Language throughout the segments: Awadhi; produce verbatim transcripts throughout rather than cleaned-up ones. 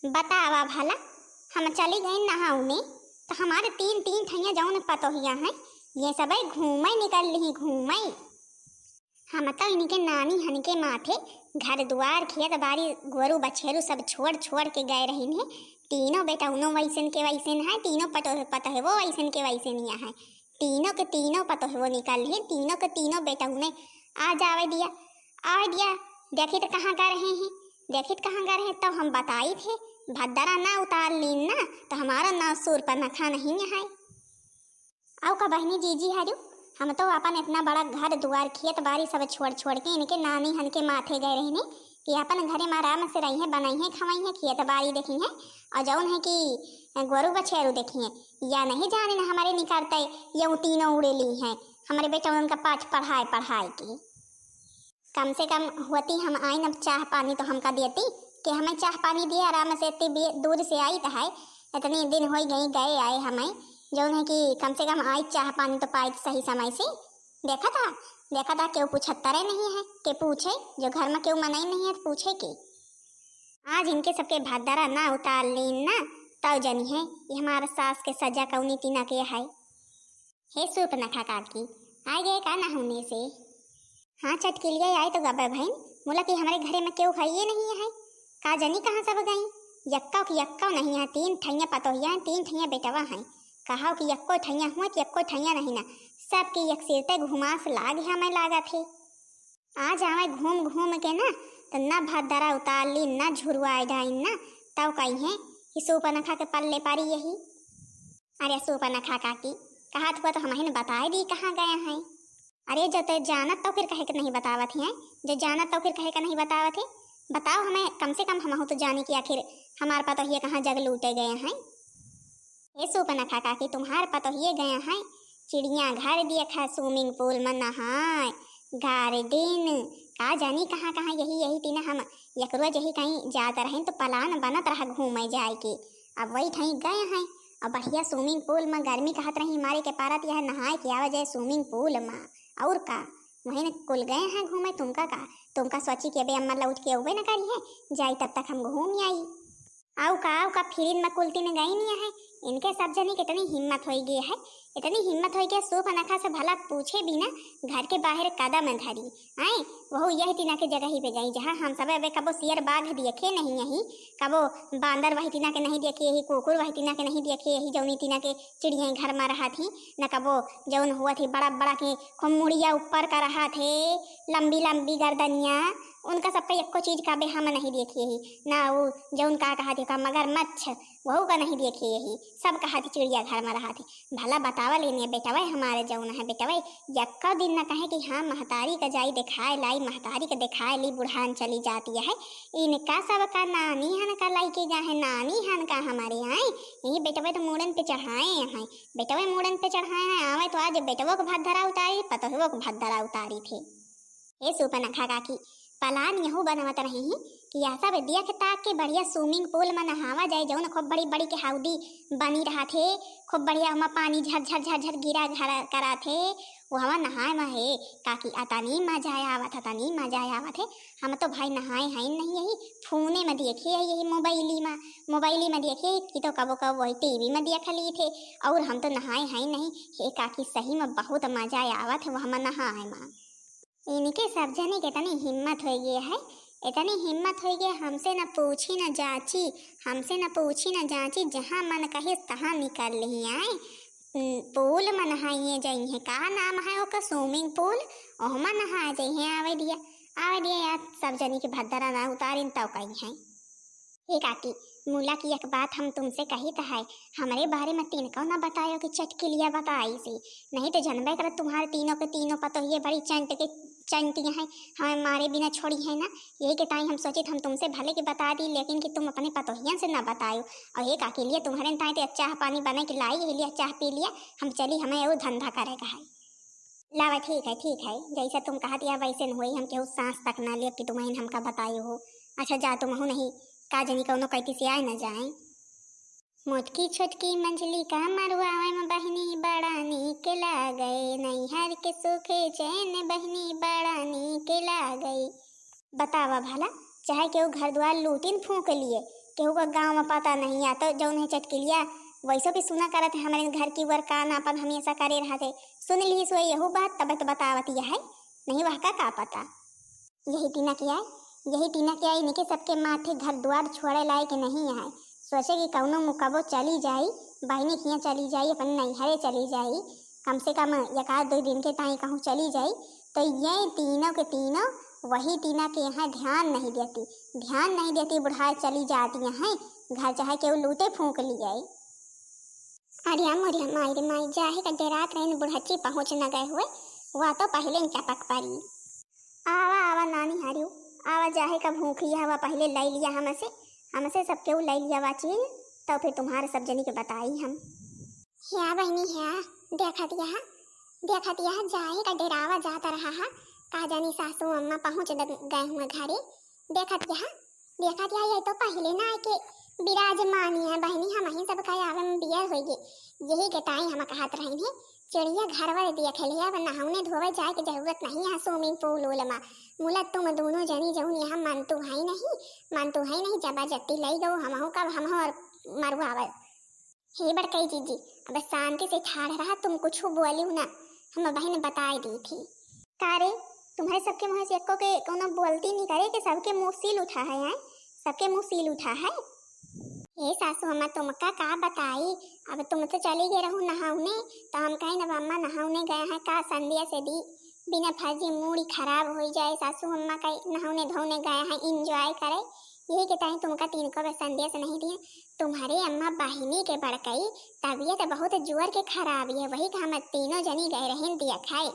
बतावा भला, हम चली गई नहाउने, तो हमारे तीन तीन ठैया जौन पतोहिया हैं, ये सबे घूमे निकल लिही, घूमे। हम तो इनके नानी हन के माथे घर दुआर, खेत बारी, गोरू बछेरू सब छोड़ छोड़ के गए रहिन है। तीनों बेटौनो वैसन के वैसन है, तीनों पतो-, पतोहवो वैसन के वैसन है। तीनों के तीनों पतोहवो निकल लिही, तीनों के तीनों बेटौने। आ जावे दिया, आवे दिया, देखित कहाँ गा रहे हैं, देखित कहाँ गा रहे हैं, तो हम बताई थे, भद्दरा ना उतार लीन ना, तो हमारा नाव सूर्पनखा नहीं है। अउ का बहिनी जीजी हरु, हम तो अपन इतना बड़ा घर दुआर खेत बारी सब छोड़ छोड़ के इनके नानी हन के माथे गए रहने कि अपन घरे में आराम से रही हैं, बनाई हैं, खवाई हैं, खेत बारी देखी हैं, और जौन है कि गोरू बछेरू देखी हैं, या नहीं जाने न हमारे निकलते ये तीनों उड़े ली हैं, हमारे बेटा उनका पाठ पढ़ाए पढ़ाए के। कम से कम होती हम आइन, अब चाह पानी तो हमका देती कि हमें चाह पानी दिए, आराम से इतनी बे-, दूर से आई तो है, इतनी दिन होई गई गए आए हमें, जौन है कि कम से कम आई चाह पानी तो पाई सही समय से। देखा था, देखा था, केहू पूछत तरे नहीं है, के पूछे, जो घर में केहू मनई नहीं है तो पूछे के। आज इनके सबके भद्दरा ना उतार लीन ना, तब जनी है ये हमारा सास के सजा कौनी तीना के है। हे सूर्पनखा काकी, आइ गए का नहौने से? हाँ चटकिलिया, आइ तो गबे भइन, मुला कि हमरे घरे में केहू हइये नहीं है। का जनी कहाँ सब गई? यक्कौ कि यक्कौ नहीं है, तीन ठैया पतोहिया हैं, तीन ठैया बेटवा हैं। कहाउ कि यक्को ठैया हुआ कि यक्को ठैया नहीं ना, सबकी एक सिरते घुमास लाग है, हमें लागत है। आ जावे घूम घूम के ना, तो ना भद्दरा उतार ली, ना झुरवाए डाइन ना, तब कही है कि सूर्पनखा के पल्ले पारी यही। अरे सूर्पनखा काकी, कहत हुआ तो हमहिन बताए दी कहाँ गए हैं। अरे जो ते जानत तो फिर कहे के नहीं बतावत है, जो जानत तो फिर कहे के नहीं बतावत है। बताओ हमें, कम से कम हमहू तो जाने कि आखिर हमार पतोहिए कहाँ जग लूटे गए हैं। ए सूर्पनखा काकी, तुम्हार पतोहिए गए हैं चिड़िया घर देखा, swimming pool में नहाए, garden, का जानी कहाँ कहाँ, यही यही तीना हम एक रोज यही कहीं जात रहें तो plan बनत रहा घूमे जाए के। अब वही ठहीं गए हैं, अब बढ़िया swimming pool में गर्मी कहत रही मारे के पारत यह नहाए के आवा जाए swimming pool में, और का, वहीं न कुल गए हैं घूमे। तुमका का, तुमका सोची के अबे अम्मा लौट के अउबे न करी है, जाई तब तक हम घूम आई। आउ का, आउ का, फिरिन में कुल तीन गई नहीं है। इनके सब जनी के इतनी हिम्मत होई गई है, इतनी हिम्मत होई गई, सूर्पनखा से भला पूछे बिना घर के बाहर कदम धरी। आए, वहू यही तीना के जगह ही पे गई, जहाँ हम सब अबे कबो सियर बाघ देखे नहीं यही, कबो बांदर वही तीना के नहीं देखे यही, कुकुर वही तीना के नहीं देखे यही, जौनी तीना के चिड़िया घर में रहा थी, न कबो जौन हुआ थी बड़ा बड़ा के खूब मुड़िया ऊपर का रहा थे, लंबी लंबी गर्दनिया, उनका सबका एको चीज का बे हम नहीं देखिए ही, ना उ जौन का कहा थी का मगरमच्छ, वहू का नहीं देखिए ही, सब कहा थी चिड़िया घर में रहा थी। भला बतावा लेने बेटवे हमारे जौन है बेटवे, यक्का दिन न कहे कि हाँ महतारी का जाई देखाए लाई, महतारी का देखाए ली, बुढ़ान चली जाती है। इनका सबका नानी हन का लाई के गा है, नानी हन का हमारे आए, यही बेटवे तो मूड़न पे चढ़ाए हैं, बेटवे मूड़न पे चढ़ाए हैं, आवे तो आज बेटवो को भद्दरा उतारी, पतोहवो को भद्दरा उतारी थे। ए सूर्पनखा काकी, plan यहू बनवत रही ही कि ऐसा बे देख ताक के बढ़िया swimming pool में नहावा जाए, जौन खूब बड़ी बड़ी के हौदी बनी रहा थे, खूब बढ़िया ओमा पानी झर झर झर झर गिरा घरा करा थे, वो हवा नहाए में हे काकी, अतनी मजा आवत है, अतनी मजा आवत है। हम तो भाई नहाए हैं नहीं, यही फोने में देखे है, यही मोबाइली में, मोबाइली में देखे कि तो कबो कबो वही टीवी में देख ली थे, और हम तो नहाए हैं नहीं। हे काकी, सही में बहुत मजा आवत है वहाँ नहाए में। इनके सब जने के इतनी हिम्मत हो गई है, इतनी हिम्मत हो गई, हमसे न पूछी न जांची, हमसे न पूछी न जांची, जहाँ मन कहिस तहाँ निकल लिही आए। हम्म, pool में नहाइए जइहे, का नाम है ओकर, swimming pool, ओहमा नहा जइहे। आवे दिया, आवे दिया यार, सब जनी के भद्दरा ना उतारिन तब कही है। हे काकी, मुला की एक बात हम तुमसे कही त है, हमरे बारे में तिनको ना बतायो कि चटकिलिया बताई सी, नहीं तो जनबे करत तुम्हारे तीनों के तीनों पतोहिए बड़ी चंट के चंटियाँ हैं, हमें मारे बिना छोड़ी है ना। यही के ताई हम सोचित हम तुमसे भले के बता दी, लेकिन कि तुम अपने पतोहियन से ना बतायो। और हे काकी लिए तुम्हारे ताई ते चाह पानी बने के लाई, यही लिए चाह पी लिया, हम चली, हमें एगो धंधा करे का है। लावा, ठीक है, ठीक है, जैसा तुम कहत या वैसे न होई, हम केहू सांस तक ना लेब कि तुमहिन हमका बतायो हो। अच्छा जा, तुमहू नहीं, का जनी कौनो कैती से आए न जाए। मोटकी छोटकी मंझली का मरुआवे में बहिनी बड़ा नीक लागे, नैहर के सुखे चैन बहिनी बड़ा नीक लागे। बतावा भला, चाहे केहू घर द्वार लूटिन फूंक लिए, केहू का गाँव मा पता नहीं, या तो जौन है चटकिलिया, वैसो भी सुना करत है, हमरे घर की वर कान आपन हमेशा करे रहत है। सुन लिहिस होई यहू बात, तबे तो बतावत यह है, नहीं वह का, का पता। यही टीना के आए, यही टीना के आए, इनके सबके माथे घर द्वार छोड़े लायक नहीं है। सोचे कि कौनो मुकबो चली जाई, बहिनी खिया चली जाई, अपन नैहरे चली जाई, कम से कम एक आध दो दिन के ताई कहूँ चली जाई, तो ये तीनों के तीनों वही टीना के यहाँ ध्यान नहीं देती, ध्यान नहीं देती, बुढ़ाए चली जाती हैं घर, चाहे केहू लूटे फूंक लियाई। अरे मोरे माई रे माई, जाहे का डेरात रहिन बुढ़च्ची पहुँच न गए हुए, वह तो पहिले न टपक पड़ी। आवा, आवा नानी हरियो, आवा, जाहे का भूखी है, वह पहिले लई लिया हमसे, हमसे सब केहू लई लिया वा चीज, तो फिर तुम्हारे सब जनी के बताई हम। ह्या बहिनी ह्या, देखत यहा, देखत यहा जाहे का डेरावा जात रहा हा, का जानी सासू अम्मा पहुँच द-, गए हुए घरे। देखत यहा, देखत यहा, ये तो पहिले ना आए के विराजमान है बहिनी, हमही सब का आवे में बियर होई गे। यही के ताई हम कहत रही है, चिड़िया घर वाले देख लिया, अब नहाउने धोवे जाए के जरूरत नहीं है swimming pool उल मा। मुला तुम दोनों जनी जौन यहाँ मानतू है नहीं, मानतू है नहीं, जबरदस्ती लई गो, हमहू का हमहू और मरुआवल। हे बड़कई जीजी, अब शांति से ठाड़ रहा, तुम कुछ बोलियो ना, हम बहिन बताए दी थी। का रे, तुम्हारे सबके मुँह से एको के कौनो बोलती नहीं करे कि सबके मुँह सील उठा है, हैं? सबके मुँह सील उठा है। हे सासू अम्मा, तुमका का बताई, अब तुम तो चली गए रहू नहाउने, तो हम कहीं अब अम्मा नहाउने गए हैं का संध्या से दी, बिना फर्जी मूड ही खराब हो जाए, सासू अम्मा का नहाउने धोने गए हैं enjoy करे, यही के ताई तुमका तीन को बस संदेश नहीं दिए। तुम्हारे अम्मा बहिनी के बड़कई तबीयत बहुत जोर के खराब है, वही का हम तीनों जनी गए रहन दिया खाए।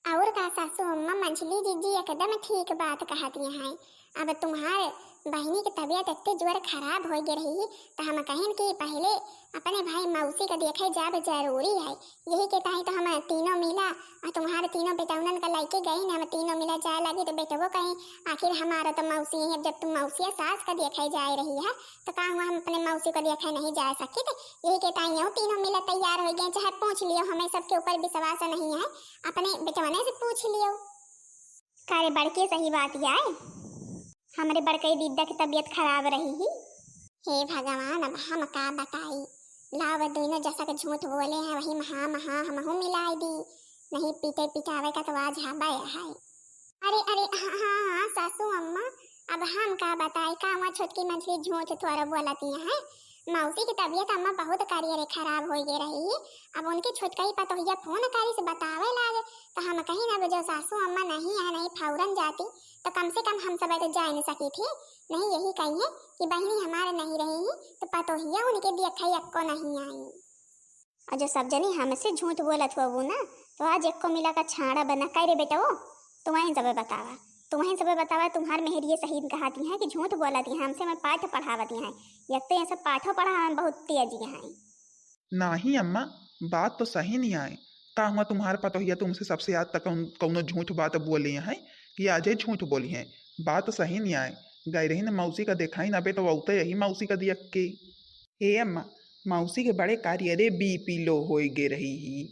और का सासू अम्मा, मंझली जीजी एकदम ठीक बात कहती हैं। अब तुम्हारे बहिनी के तबीयत इतने जोर खराब हो गई रही, तो हम कहें कि पहले अपने भाई मौसी का देखे जाब जरूरी है। यही के ताई तो हम तीनों मिला और तुम्हारे तीनों बेटौनन का लइके गई न, हम तीनों मिला जाए लगी तो बेटवो कहीं आखिर हमारा तो मौसी है, जब तुम मौसिया सास का देखे जाए रही है तो का हुआ हम अपने मौसी को देखे नहीं जा सकी थे? यही के ताई यूं तीनों मिला तैयार हो गए, चाहे पूछ लियो, हमें सबके ऊपर विश्वास नहीं है, अपने बेटवने से पूछ लियो। का रे बड़के, सही बात आए, हमरे बड़के दीदा की तबीयत खराब रही ही। हे भगवान, अब हम का बताई, लाव दोनों जसक झूठ बोले हैं, वही महा महा हमहू मिलाई दी, नहीं पीटे पिटावे का तो आज हबे है। अरे अरे, हाँ हाँ हाँ सासू अम्मा, अब हम का बताई, का वहाँ छोटकी मंझली झूठ थोड़ा बोलती हैं। मौसी की तबीयत अम्मा बहुत करियर खराब हो गई रही, अब उनके छोटकई पतोहिया फोन करी से बतावे लागे, तो हम कहीं ना, जो सासू अम्मा नहीं है, नहीं फौरन जाती, तो कम से कम हम सब तो जाए नहीं सकी थी। नहीं यही कही है कि बहिनी हमारे नहीं रही ही, तो पतोहिया उनके देखे अक्को नहीं आई। और जो सब जनी हमसे झूठ बोलत हुआ वो ना, तो आज एको मिला का छाड़ा बना। कह रे बेटा वो, तुम्हें सबे बतावा, तुम्हें सबे बतावा, तुम्हार मेहरिये सही कहती हैं कि झूठ बोलती हैं, हमसे मैं पाठ पढ़ावती हैं। एक तो ये सब पाठो पढ़ावे में बहुत तेज हैं। नाही अम्मा, बात तो सही नहीं आए। का हुआ तुम्हार पतोहिया तुमसे सबसे आज तक कौन-, कौनो झूठ बात बोले हैं कि आज ही झूठ बोली हैं? बात तो सही नहीं आए। गए रही न मौसी का देखाई ना बे तो औते यही मौसी का दिया के। हे अम्मा, मौसी के बड़े कार्य रे बीपी लो होए गे रही ही।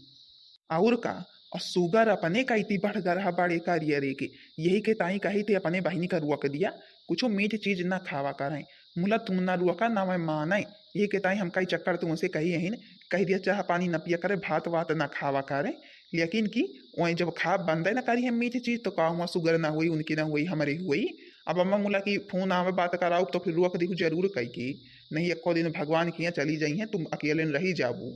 और का, और सुगर अपने का इतनी बढ़ गा रहा बड़े कार्य रे के। यही के ताई कही थे अपने बहिनी का रुआ के दिया, कुछ मीठ चीज ना खावा करें। मुला तुम ना रुआ का ना मैं माने। यही के ताई हमका ई चक्कर तुमसे कही यही न, कह दिया चाह पानी न पिया करे, भात वात ना खावा करे। लेकिन कि वहीं जब खा बंदे ना करी है मीठ चीज, तो का हुआ सुगर ना हुई, उनकी ना हुई, हमरे हुई। अब अम्मा मुला की फोन आवे बात कराओ तो फिर रुआ के देखू जरूर कही की, नहीं एको दिन भगवान के यहाँ चली जाई हैं, तुम अकेले न रही जाबू।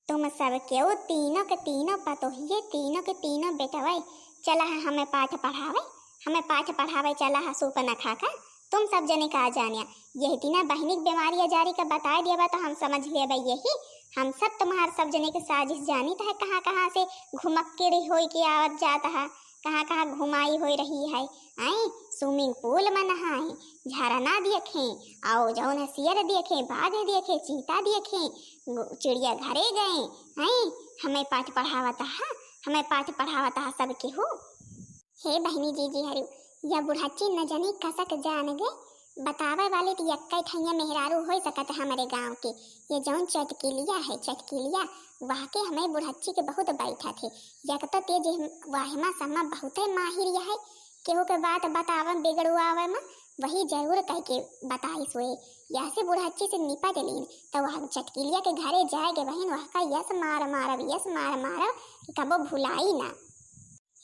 तुम सब केहू तीनों के तीनों पतोहिए, तीनों के तीनों बेटवे, चला है हमें पाठ पढ़ावे, हमें पाठ पढ़ावे चला है सूप न खाकर। तुम सब जने का जानिया, यही तीना बहिनी के बीमारी अजारी का बताए दिया बा तो हम समझ लेबे यही। हम सब तुम्हार सब जने के साजिश जानित है, कहाँ कहाँ से घुमक्कड़ी होई के आवत जात है। कहाँ कहाँ घुमाई होई रही है। आई swimming pool में नहाए, झरना देखे, और जौन है शेर देखे, बाघ देखे, चीता देखे, गो-, चिड़िया घरे गए। आई हमें पाठ पढ़ावत हा, हमें पाठ पढ़ावत हा सब केहू। हे बहिनी जीजी हरु, या बुढ़च्ची न जनी कसक जान गे, बतावे वाली त यक्कै ठैया मेहरारू होई सकत है हमरे गाँव के। ये जौन चटकिलिया है, चटकिलिया, वह के हमें बुढ़च्ची के बहुत बैठत है। यक तो तेज वहमा समा बहुते माहिर यह है, केहू के बात बतावे में बिगड़ुआवे में, वही जरूर कह के बताइस हुए, यहसे बुढ़च्ची से निपट लीन, तो वह चटकिलिया के घरे जाए के बहिन वहका यस मार मारब, यस मार मारब कि कबो भुलाई ना।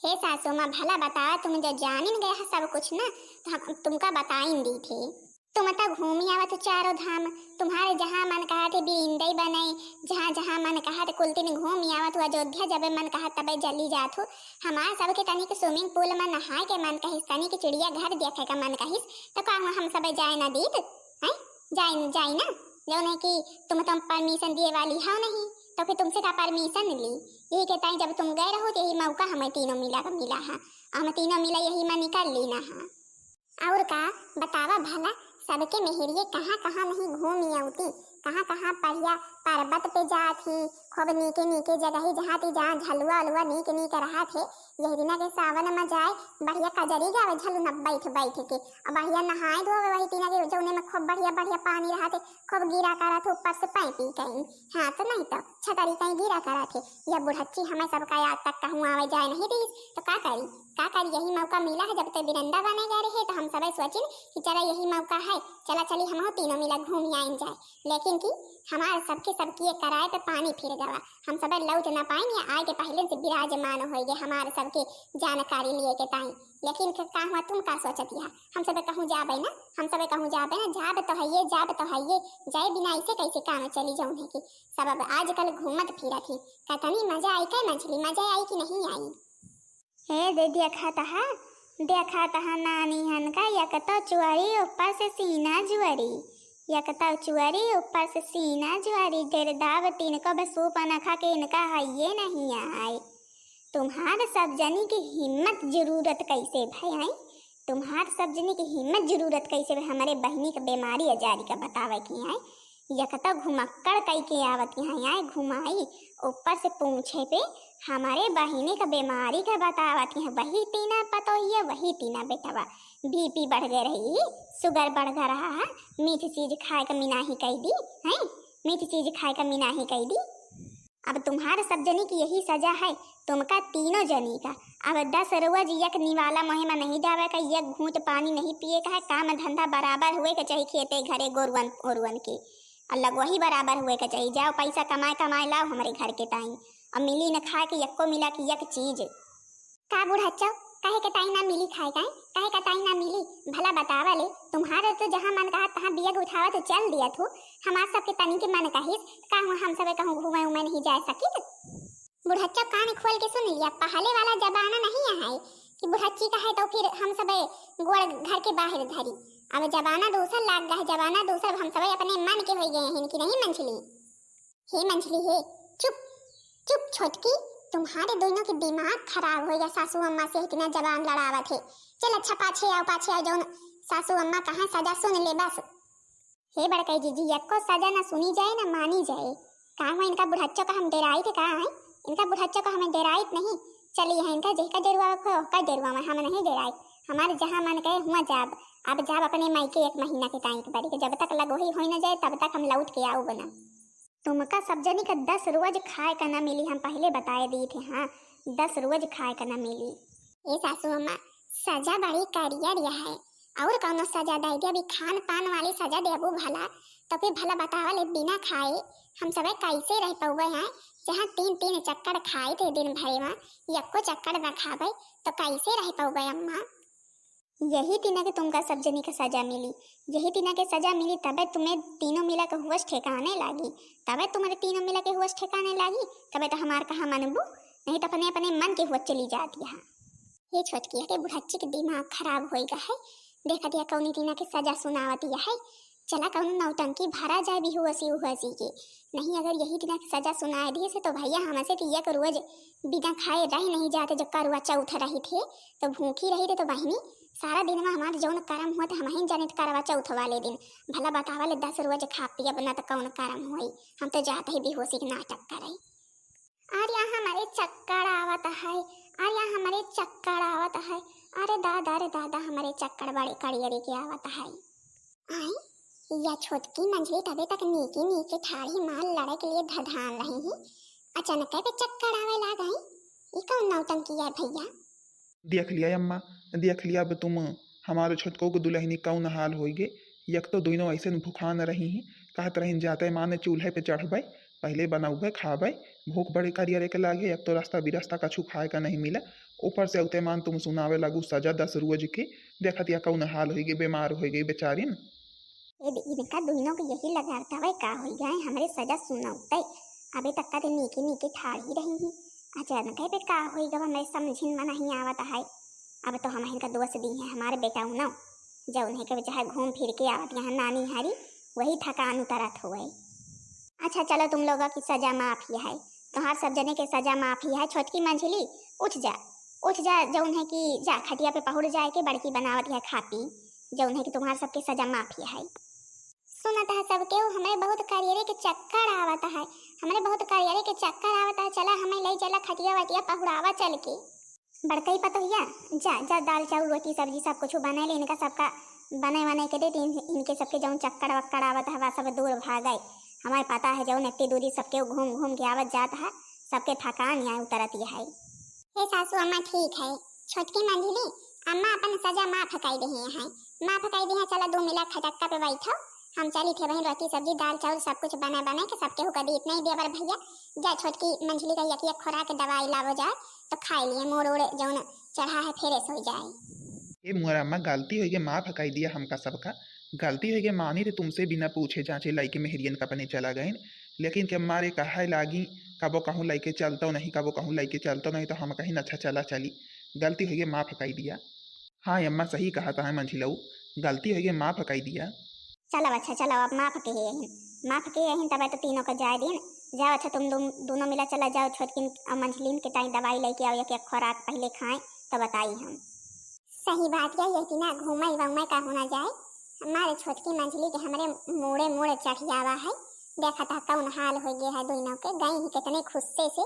हे सासू माँ, भला बतावा, तुम जो जानिन गए है सब कुछ ना, तो हम तुमका बताइन दी थे। तुम तो घूमी आवत हो चारों धाम, तुम्हारे जहाँ मन कहा थे बींदई बनई, जहाँ जहाँ मन कहा थे कुल तीन घूमी आवत हो, अयोध्या जबे मन कहा तबे जली जात हो। हमार सबके तनिक swimming pool में नहाए के मन कहिस, तनिक चिड़िया घर देखे का मन कहिस, तो का हुआ हम सबे जाए ना दीत? हैं? जाए, जाए ना? जौन है कि तुम, तुम permission दिए वाली हो नहीं, तो फिर तुमसे का permission ली? यही के ताई जब तुम गए रहो, तो यही मौका हमें तीनों मिला का मिला है, हम तीनों मिला यही में निकल ली ना है। और का बतावा भला, सबके मेहरिये कहाँ कहाँ नहीं घूमी आवती, कहाँ कहाँ बढ़िया पर्वत पे जात ही, खूब नीके नीके जगह ही जहाँ ती जहाँ झलुआ उलुआ नीक नीक रहा थे। यही दिना के सावन में जाए, बढ़िया कजरी गावे झलुआ बैठ बैठ के, और बढ़िया नहाए धोवे वही तीना के जौने में खूब बढ़िया बढ़िया पानी रहा थे, खूब गिरा करा थे ऊपर से पाइपी कहीं, हाँ तो नहीं तो छतरी कहीं गिरा करा थे। यह बुढ़च्ची हमें सबका आज तक कहूँ आवे जाए नहीं दीस, तो का करी? का करी, यही मौका मिला है, जब ते बिरंदा बने गए रहे, तो हम सबे सोचिन कि चला यही मौका है, चला चली हमहू तीनों मिला घूम आइन जाए। लेकिन कि हमार सबके सबकी एक कराए पे पानी फिर गवा, हम सबे लौट ना पाइन, या आए के पहले से विराजमान हो गए हमार सबके जानकारी लिए के ताई। लेकिन फिर का हुआ, तुम का सोचत या? हम सबे कहूँ जाबे ना, हम सबे कहूँ जाबे ना, जाब तो है ये, जाब तो है ये, जाए बिना ऐसे कैसे काम चली जाऊँ है कि सब अब आजकल घूमत फिरत ही। कतनी मजा आई, कै मछली मजा आई कि नहीं आई? हे दे, देखा तहा, देखा तहा नानी हन का, यक तो चुअरी ऊपर से सीना जुअरी, यक तो चुअरी ऊपर से सीना जुअरी, डेर दाब तीन को बस सूप न खा के इनका हइये नहीं आए। तुम्हार सब जनी की हिम्मत जरूरत कैसे भय आई? तुम्हार सब जनी की हिम्मत जरूरत कैसे भय? हमारे बहिनी के बीमारी अजारी का बतावे की आई। यक तो घुमक्कड़ कई के आवत यहाँ आए घुमाई, ऊपर से पूछे पे हमारे बहिनी का बीमारी का बतावत यहाँ। वही तीना पतोहिया, वही तीना बेटवा, बीपी बढ़ गए रही, सुगर बढ़ गए रहा है, मीठ चीज खाए का मिनाही कह दी, हैं? मीठ चीज खाए का मिनाही कह दी। अब तुम्हार सब जनी की यही सजा है, तुमका तीनों जनी का। अब दस रोज यक निवाला मोहे में नहीं जावे का, यक घूंट पानी नहीं पिए का है, काम धंधा बराबर हुए के चाही, खेते घरे गोरुअन ओरुअन के, और लगवही बराबर हुए के चाही। जाओ पैसा कमाए कमाए लाओ हमरे घर के ताई, और मिली न खाए के यक्को मिला के यक चीज। का बुढ़च्चो, काहे के ताई ना मिली खाए काई? काहे का ताई ना मिली? भला बतावा ले, तुम्हारे तो जहाँ मन कहा तहाँ बियग उठावा तो चल दिया थू। हमार सबके तनी के मन कहिस, का हुआ हम सबे कहूँ घूमे उमे नहीं जाए सकित? बुढ़च्चा कान खोल के सुन लिया, पहले वाला जमाना नहीं है कि बुढ़च्ची कहे तो फिर हम सबे गोड़ घर के बाहर धरी। अब जमाना दूसर लाग गए, जमाना दूसर, अब हम सबे अपने मन के हो गए हैं कि नहीं मंझली? हे मंझली हे, चुप, चुप छोटकी, तुम्हारे दोनों के दिमाग खराब होइगा, सासू अम्मा से इतना जबान लड़ावत है। चल अच्छा पाछे आओ, पाछे आओ, जौन सासू अम्मा कहाँ सजा सुन ले बस। हे बड़कई जीजी, यक्को सजा ना सुनी जाए ना मानी जाए। का हुआ इनका बुढ़च्चो का हम डेराइत का है? इनका बुढ़च्चो का हमें डेराइत नहीं। चली है इनका जेहका डेरुआ को का डेरुआ में हम नहीं डेराइत। हमारे जहाँ मन कहे हुआ जाब, अब जाब अपने मायके एक महीना के ताई एक बारी के, जब तक लगोही होई ना जाए तब तक हम लौट के आऊ बना। तुमका सब जनी का दस रोज खाए का ना मिली, हम पहले बताए दी थे। हाँ, दस रोज खाए का ना मिली। ए सासू अम्मा, सजा बड़ी करियर यह है, और कौनो सजा दे दे, अभी खान पान वाली सजा देबू भला, तो फिर भला बतावा ले, बिना खाए हम सबे कैसे रह पौबे हैं? जहाँ तीन तीन चक्कर खाए थे दिन भरे में, यक्को चक्कर न खाबे तो कैसे रह पौबे अम्मा? यही तिना के तुमका सब जनी का सजा मिली, यही तिना के सजा मिली, तबे तुम्हें तीनों मिला के होश ठिकाने लागी, तबे तुम्हारे तीनों मिला के होश ठिकाने लागी, तबे तो हमार कहा मनबू, नहीं तो अपने अपने मन के होश चली जाती है। हे छोटकी, अरे बुढ़च्ची के दिमाग खराब होइगा है, देखा दिया कौनी तिना के सजा सुनावती है। चला कौनो नौटंकी भरा जाए बिहुआसी उहुआसी के। नहीं, अगर यही दिना के सजा सुनाए दिए से तो भैया हमसे तो एक रोज बिना खाए रह नहीं जाते। जब करवा चौथ रही थे तो भूखी रही थे तो बहिनी सारा दिन में हमार जौन करम हुआ तो हम ही जाने करवा चौथ वाले दिन। भला बतावा ले दस रोज खा पियब ना तो कौन करम होई। हम तो जाते ही बेहोशी के नाटक करे। अरे हमारे चक्कर आवत है, अरे हमारे चक्कर आवत है, अरे दादा रे दादा हमारे चक्कर बड़े कड़ियरे के आवत है। आई, या छोटकी मंझली तबे तक नीके नीके ठाढ़ी माल लड़े के लिए धधान रही ही, अचानक पे चक्कर आवे लाग आई। ई कौन नौटंकी है भैया? देख लिया अम्मा, देख लिया, अब तुम हमारे छोटको के दुलहिनी कौन हाल होइगे। एक तो दुइनो ऐसे भुखान रही ही, कहत रहिन जाते माने चूल्हे पे चढ़बे, पहिले बनउबे खाबे, भूख बड़े करियरे के लागे, एक तो रास्ता बिरस्ता कछु खाए का नहीं मिला, ऊपर से उते मान तुम सुनावे लागू सजा दस रोज के। देखत या कौन हाल होइगे, बीमार होइगे बेचारिन। ए दे, इनका दुइनो के यही लगावत हवे, का होइगा हमरे सजा सुनउते। अबे तक का दिन नीके नीके ठाढ़ी रही ही, अचानक पे का होइगा, हमरे समझिन में नहीं आवत है। अब तो हम इनका दोष दी हैं, हमारे बेटा उनउ, जौन है के चाहे घूम फिर के आवत यहाँ नानी हारी, वही थकान उतरत हुए। अच्छा चलो, तुम लोगों की सजा माफ ही है, तुम्हार सब जने के सजा माफ ही है। छोटकी मंझली, उठ जा, उठ जा, जौन है कि जा खटिया पे पहुड़ जाए के बड़की बनावत है खा पी, जौन है कि तुम्हार सबके सजा माफ ही है। सुनत है सबके, हमरे बहुत करियरे के चक्कर आवत है, हमरे बहुत करियरे के चक्कर आवत है, चला हमें ले चला खटिया वटिया पहुड़ावा चल के। बड़कई पतोहिया, जा, जा, दाल, चाउर, रोटी, सब्जी सब कुछ बने ले, इनका सबका बने वने के दे, इन-, इनके सबके जौन चक्कर वक्कर आवत हवा, सब दूर भागे। हमारे पता है जौन इतनी दूरी सबके घूम घूम के आवत जात है, सबके थकान यहाँ उतरत है। हे सासू अम्मा, ठीक है, छोटकी मंझली अम्मा अपन सजा माफ कई दे हैं, माफ कई दे हैं। चला दो मिला खटक्का पे बैठो, हम चली थे बहन रोटी, सब्जी, दाल, चाउर सब कुछ बने बने के सबके हुका दी। इतना ही देवर भैया, जा छोटकी मंझली का एक एक खुराक दवाई लावो जाए, तो खाए लिए मोड़ ओड़ जौन चढ़ा है, फेरे सो जाए। ए मुअर अम्मा, गलती होइगे, माफ कई दिया हमका सबका। गलती होइगे, मानी रे तुमसे बिना पूछे जांचे लइके मेहरियन का अपने चला गइन, लेकिन के मारे कहे लागी, कबो कहूँ लइके चलतो नहीं, कबो कहूँ लइके चलतो नहीं, तो हम कहीं अच्छा चला चली, गलती होइगे, माफ कई दिया। हाँ अम्मा, सही कहत है मंझिलऊ, गलती होइगे, माफ कई दिया। चलो अच्छा, चलो, अब माफ के ही यही, माफ के यही, तब तो तीनों का जाए दिन। जाओ अच्छा, तुम दो-, दोनों मिला चला जाओ, छोटकिन और मंझलिन के ताई दवाई लेके आओ, एक एक खुराक पहले खाएं, तो बताई हम। सही बात है, ये तीना घूमे वूमे का होना जाए, हमारे छोटकी मंझली के हमरे मूड़े मूड़े चढ़ियावा है। देखा था कौन हाल हो गया है दोनों के, गई ही कितने खुस्से से,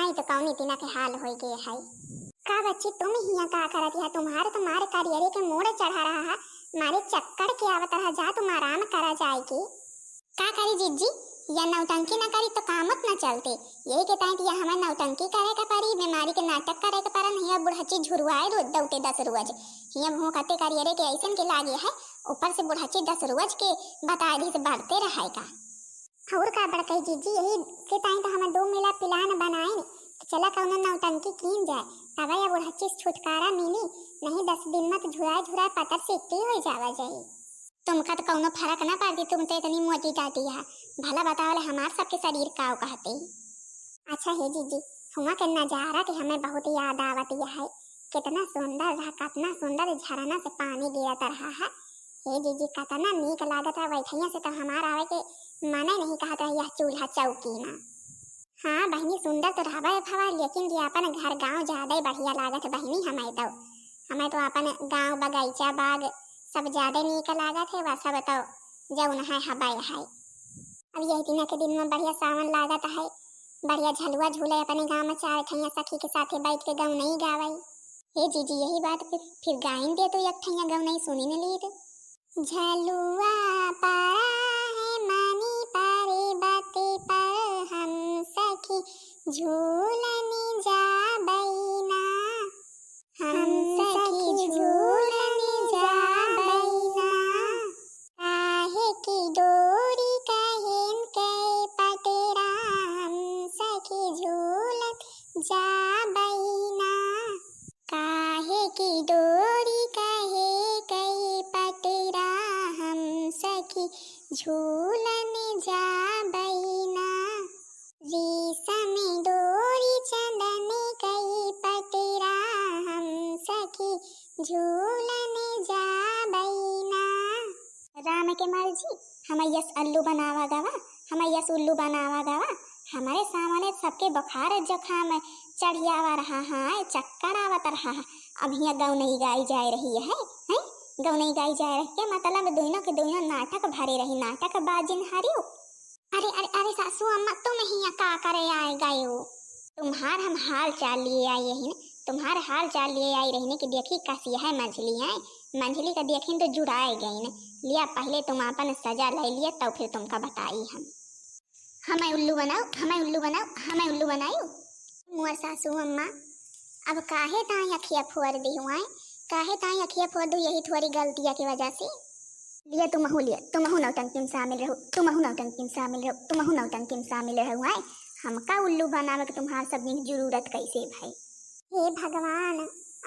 आई तो कौनी तीना के हाल हो गया है। का बच्ची, तुम हिया का करत है? तुम्हारे तो मारे करियरे के मूड़े चढ़ा रहा है, मारे चक्कर के आवत रहा, जा तुम आराम करा जाए के। का करी जिज्जी, या नौटंकी न करी तो कामत न चलते। यही के ताई या हमें नौटंकी करे के परी, बीमारी के नाटक करे के परा, नहीं अब बुढ़च्ची झुरुआए रो-, दौटे दस रोज। हिया भूख अते करियरे के ऐसन के लागे है, ऊपर से बुढ़च्ची दस रोज के बताए दी से बढ़ते रहे का। और का बड़कई जिज्जी, यही के ताई तो हमें दो मिला plan बनाए, तो चला कौनो नौटंकी कीन जाए, तब या बुढ़च्ची से छुटकारा मिली, नहीं दस दिन में तो झुराए झुराए पतर सिट्टी हो जावा जाई। तुमका तो कौनो फर्क ना पड़ती, तुम तो इतनी मोटी टाटी है। भला बताओ ले, हमार सबके शरीर काव कहते। अच्छा हे जीजी, हुआ के नजारा के हमें बहुत याद आवत है। कितना सुंदर रहा, कितना सुंदर झरना से पानी गिरत रहा है। हे जीजी, कितना नीक लागत रहा, बैठैया से तो हमार आवे के मने नहीं कहत रहा यह चूल्हा चौकी में। हाँ बहिनी, सुंदर तो रहबे भवा, लेकिन ये अपन घर गांव ज्यादा ही बढ़िया लागत है बहिनी। हमें तो, हमें तो अपन गांव, बगीचा, बाग सब ज्यादा नीक लागत है। वह सब तो जौन है हबे है। अब यही दिना के दिन में बढ़िया सावन लागत है, बढ़िया झलुआ झूले अपने गांव में, चार ठैया सखी के साथे बैठ के गौनई गावे। हे जीजी, यही बात पे फिर गाइन दे तो एक ठैया गौनई सुनी न लीत। झलुआ पड़ा है मानी पर्वत पर, हम सखी झूलन जाबैना। हम सखी झूलन जाबैना। काहे की डोरी कहेन के पटेरा, हम सखी झूलन जाबैना। काहे की डोरी कहे कई पटेरा, हम सखी झूलन जाबैना। रेशम डोरी चंदन कई पटेरा, हम सखी झूलन जाबैना। राम के मर्जी, हम यस उल्लू बनावा गवा, हम यस उल्लू बनावा गवा। हमारे सामने सबके बुखार जुकाम चढ़ियावा रहा है, चक्कर आवत रहा है। अब हियाँ गौनई गाई जाए रही है, हैं? गौनई गाई जाए रही है, मतलब दोनों के दोनों नाटक भरे रही, नाटक बाजिन हारियो। अरे, अरे, अरे सासू अम्मा, तुम हियाँ का करे आए गए हो? तुम्हार हम हाल चाल लिए आई रही न, तुम्हार हाल चाल लिए आई रही न कि देखी कसी है मंझली है। मंझली का देखिन तो जुड़ाए गई न। लिया पहले तुम अपन सजा ले लिया, तब फिर तुमका बताई हम। हमें उल्लू बनाओ, हमें उल्लू बनाओ, हमें उल्लू बनाओ। मुआ सासू अम्मा, अब काहे ताई अखिया फोर दी हुआ है? काहे ताई अखिया फोर दू यही थोरी गलतिया के वजह से? लिया तुमहू, लिया तुमहू नौटंकी में शामिल रहू, तुमहू नौटंकी में शामिल रहू, तुमहू नौटंकी में शामिल रहू। आए हमका उल्लू बनावे के तुम्हार सब जनी के जरूरत कैसे भाई? हे भगवान,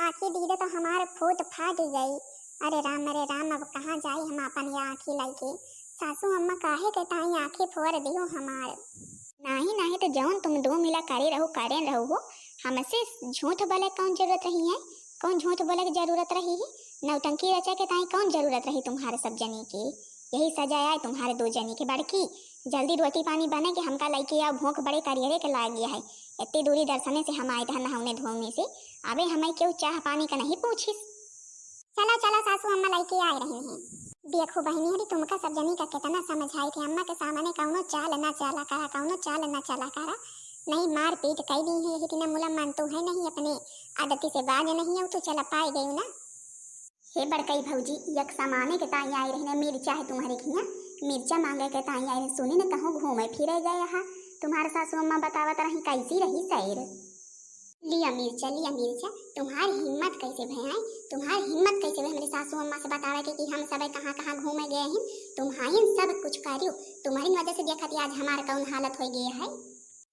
आँखी दीदे तो हमार फूट फाट गई। अरे राम, अरे राम, अब कहाँ जाई हम अपन ये आँखी लइके? सासू अम्मा काहे के ताई आँखी फोर दियो हमार? नाही, नाही, तो जौन तुम दो मिला करे रहो, करे रहो हो, हमसे झूठ बोले कौन जरूरत रही है? कौन झूठ बोले के जरूरत रही है? नौटंकी रचे के ताई कौन जरूरत रही तुम्हारे सब जनी के? यही सजा आए तुम्हारे दो जनी के। बड़की, जल्दी रोटी पानी बने के हमका लइके आओ, भूख बड़े करियरे के लाग गया है। इतनी दूरी दर्शने से हम आए थे नहाउने धोने से, अबे हमें क्यों चाह पानी का नहीं पूछिस? चला, चला, सासू अम्मा लइके आए रही हैं। देखो बहिनी, अरे तुमका सब जनी का कितना समझाई थे, अम्मा के सामने कौनो चाल ना चला करा, कौनो चाल ना चला करा, नहीं मारपीट कई दी है, यही दिना मुला मन तो है नहीं, अपने आदती से बाज नहीं है, तो चला पाए गई ना। हे बड़कई भौजी, एक सामाने के ताई आई रही ना, मिर्चा है तुम्हारे खिया, मिर्चा मांगे के ताई आई रही, सुनी न कहूँ घूमे फिरे गए हा, तुम्हारे सासू अम्मा बतावत रही कैसी रही सैर। लिया मिर्चा, लिया मिर्चा, तुम्हार हिम्मत कैसे भय है, तुम्हार हिम्मत कैसे भय हमरे सासू अम्मा से बतावे के कि हम सब कहाँ कहाँ घूमे गए हैं, तुम्हारी सब कुछ करियो, तुम्हारी वजह से देखत आज हमार कौन हालत हो गया है।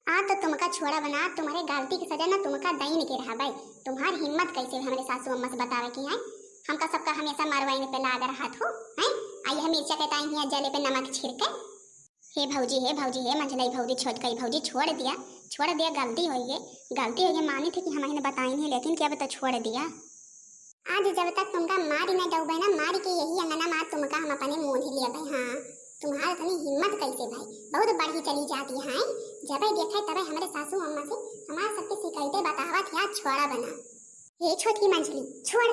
आ तो तुमका छोड़ा बना, तुम्हारे गलती की सजा ना तुमका दईन के रहबे। तुम्हार हिम्मत कैसे भय हमरे सासू अम्मा से बतावे के है? हमका सबका हमेशा मरवाइन पे लाग रहत हो, हैं? आ यह मिर्चा के ताई हिया जले पे नमक छिड़के। हे भौजी, हे भौजी, हे मंझलई भौजी, छोटकई भौजी, छोड़ दिया, छोड़ दिया, गलती होई है, गलती होई है, मानी थे कि हम इन्हें बताई नहीं, लेकिन कि अब तो छोड़ दिया। आज जब तक तुमका मारी न डूबे ना, मारी के यही अंगना मार तुमका हम अपने मुँह ही लेबे। हाँ, तुम्हार इतनी हिम्मत कैसे भाई, बहुत बढ़ी चली जाती है। जबे देखे तबे हमरे सासू अम्मा से हमार सबके शिकायतें बतावत या छोड़ा बना। हे छोटकी मंझली, छोड़,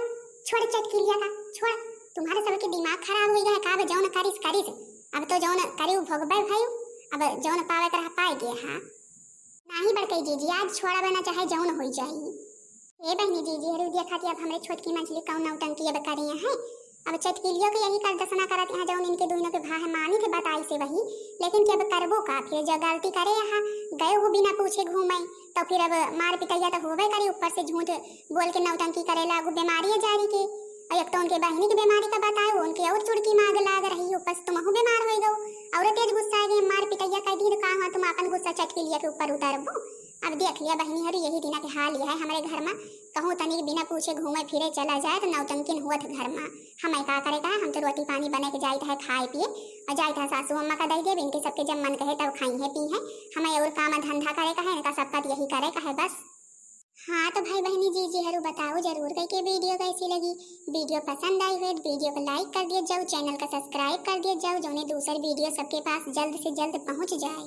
छोड़ चटकिलिया का, छोड़। तुम्हारे सबके दिमाग खराब हो गया है का? अब जौन करिस, करिस, अब तो जौन करिउ भोगबे भाई, अब जौन पावे के रहा पाए गए। हाँ, नाही बड़कई जीजी, आज छोड़ा बना चाहे जौन होई जाई। ए बहनी जीजी, हरू देखा थी अब हमरे छोटकी मंझली कौन नौटंकी अब करी है। अब चटकिलियो के यही कर दसना करत यहाँ जौन इनके दुइनों के भाई है, मानी थे बताई से वही, लेकिन कि अब करबो का, फिर जो गलती करे यहाँ गए हो बिना पूछे घूमे, तो फिर अब मार पिटैया तो होबे करी, ऊपर से झूठ बोल के नौटंकी करे लागू, बीमारी जारी के। और एक तो उनके बहनी के बीमारी का बताए, उनके और चुड़की माग लाग रही, ऊपर से तुमहू बीमार हो गो, और तेज गुस्सा आ गई, मार पिटैया कह दी, तो का हुआ तुम अपन गुस्सा चटकिलिया के ऊपर उतारबो? अब देख लिया बहनी हरी, यही दिना के हाल यह है हमरे घर में, कहूँ तनिक बिना पूछे घूमे फिरे चला जाए तो नौटंकिन हुअत घर में। हमें का करे का है, हम तो रोटी पानी बने के जाइत है खाए पिए, और जाइत है सासू अम्मा का दे देब, इनके सबके जब मन कहे तब खाई है पी है। हमें और काम धंधा करे का है, इनका सबका तो यही करे का है बस। हाँ तो भाई बहनी जीजी हरू बताओ जरूर कई के वीडियो कैसी लगी। वीडियो पसंद आई हुई तो वीडियो को लाइक कर दिया जाओ, चैनल का सब्सक्राइब कर दिया जाओ, जौने दूसर वीडियो सबके पास जल्द से जल्द पहुँच जाए।